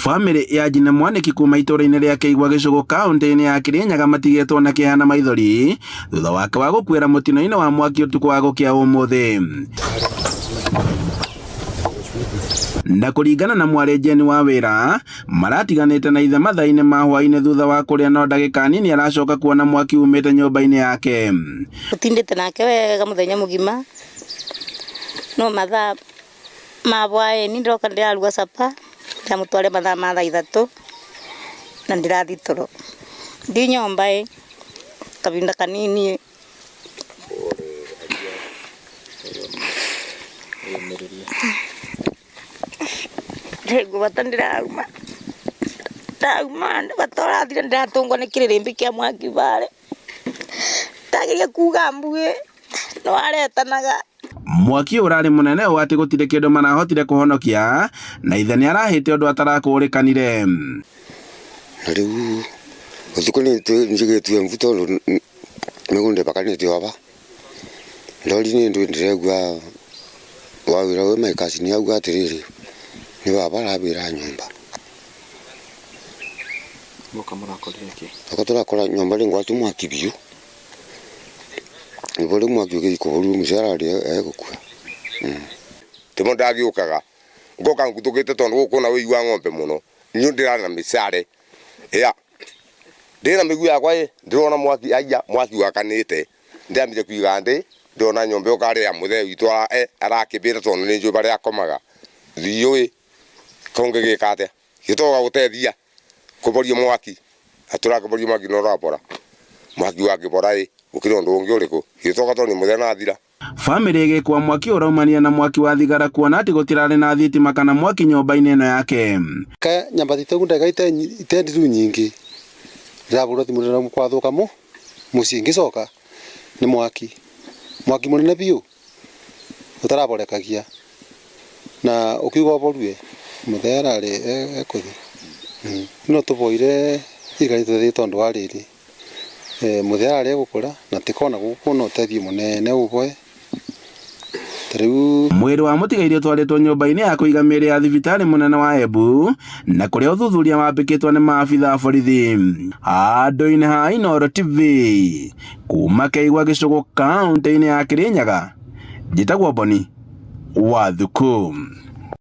Bamĩrĩ ya Gina Mwanĩki kuma itũũra-inĩ rĩa Kĩigua Gĩcũgũ kaũntĩ-inĩ ya Kĩrĩnyaga matigĩtwo na kĩeha na maithori thutha wake wa gũkuĩra mũtino-inĩ wa mwaki ũtukũ wa gũkĩa ũmũthĩ. Na kũringana na mwarĩ Jane wa wĩra, maratiganĩte na ithe mathaa-inĩ ma hwaĩ-inĩ thutha wa kũrĩa no ndagĩka nini aracoka kuona mwaki umĩte nyũmba-inĩ yake. Tũtindĩte nake wega mũthenya mũgima no mathaa ma hwaĩ-inĩ ndĩroka ndĩraruga capa ndĩramũtwarĩra mathaa ma thaa ithatũ na ndĩrathiĩ toro. Ndi nyũmba ĩ kahinda kanini ĩ. Ndĩraigua bata ndĩrauma, ndauma bata ũrathira ndĩratũngwo nĩ kĩrĩrĩmbĩ kĩa mwaki barĩa. Ndageria kuga mbu ĩ, no aretanaga. Mwaki ũyũ ũrarĩ mũnene ũũ atĩ gũtirĩ kĩndũ marahotire kũhonokia na ithe nĩ arahĩte ũndũ atarakũrĩkanire. Na rĩu ũtukũ nĩ njigĩtue mbu tondũ mĩgũnda ĩbakanĩtio aba, ndori nĩ ndĩraigua wawĩra wĩ my cousin auga atĩrĩrĩ, nĩ baba arabĩra nyũmba. Mwoka mũrakorire kĩ? Oka tũrakora nyũmba nĩ ngwatu mwaki biũ, nĩguo rĩu mwaki ũgĩikũrũrio mũcere arĩ egũkua. Timo ndagĩũkaga ngoka nguthũkĩte tondũ gũkũ na wĩi wa ng'ombe mũno niĩ ndĩrarĩ na mĩcare ya ndĩna mĩguu yakwa ĩ ndĩrona mwaki aya mwaki wakanĩte ndĩambire kuiga ndĩ ndĩrona nyũmba ĩyo karĩ ya mũthee witũ arakĩmbĩra tondũ nĩ njũĩ barĩa akomaga thiũĩ kũngĩgĩka atĩa gĩtoga gũteithia kũboria mwaki na tũrakĩboria mwaki no ũrabora mwaki wakĩbora ĩ gũkĩrĩ ũndũ ũngĩ ũrĩkũ gĩtoka tondũ nĩ mũthee nathira. Bamĩrĩ ĩgĩkua mwaki ũraumania na mwaki wa thigara kuona atĩ gũtirarĩ na thitima kana mwaki nyũmba-inĩ ĩno yake. Ka nyambathite ũguo ndagĩka itendiru nyingĩ ndĩrahũra thimũ ndĩrona kwathuka mũciĩ ngĩcoka nĩ mwaki mwaki mũnene biũ ũtaraborekagia na ũkiuga ũborue mũthee ararĩ ekũthi. No tũboire thirikari ĩtũteithie tondũ wa rĩrĩ mũthee ararĩ egũkũra na tĩkona gũkũ no ũteithio mũnene ũboe ta rĩu. Mwĩrĩ wa mũtigairĩ ũtwarĩtwo nyũmba-inĩ ya kũiga mĩĩrĩ ya thibitarĩ mũnene wa Embu na kũrĩa ũthuthuria wambĩkĩtwo nĩ maabitha a borithi. Handũ-inĩ ha Inooro TV kuma Kĩigua Gĩcũgũ kaũntĩ-inĩ ya Kĩrĩnyaga, njĩtagwo Boni wa Thuku.